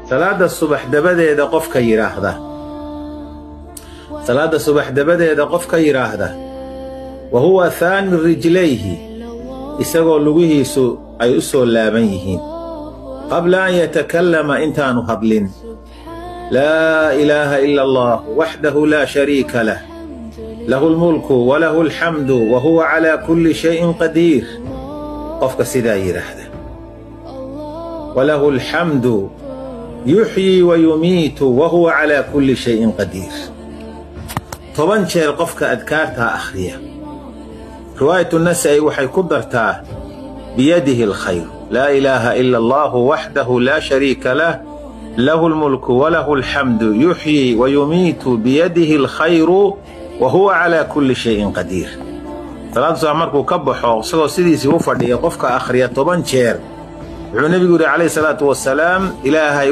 Salaada subax dabadeeda qofka yidhaahda, salaada subax dabadeeda qofka yidhaahda, wa huwa thaani rijlayhi, isagoo lugihiisu ay u soo laaban yihiin, qabla an yatakallama, intaanu hadlin, laa ilaaha ila allah waxdahu laa shariika lah, lahu lmulku walahu alxamdu wa huwa calaa kulli shayin qadiir, qofka sidaa yidhaahda, walahu alxamdu yuxyii wa yumiitu wa huwa calaa kulli shayin qadiir, 10 jeer qofka adkaartaa akhriya. Riwaayatu Nasa'i waxay ku dartaa biyadihi alkhayr, laa ilaaha ila allahu waxdahu laa shariika lah, lahu lmulku walahu alxamdu yuxyii wa yumiitu biyadihi alkhayru wa huwa calaa kulli shayin qadiir. Salaada subax markuu ka baxo, isagoo sidiisii u fadhiya, qofka akhriya 10 jeer, wuxuu nebigu yidhi calayhi salaatu wasalaam, Ilaahay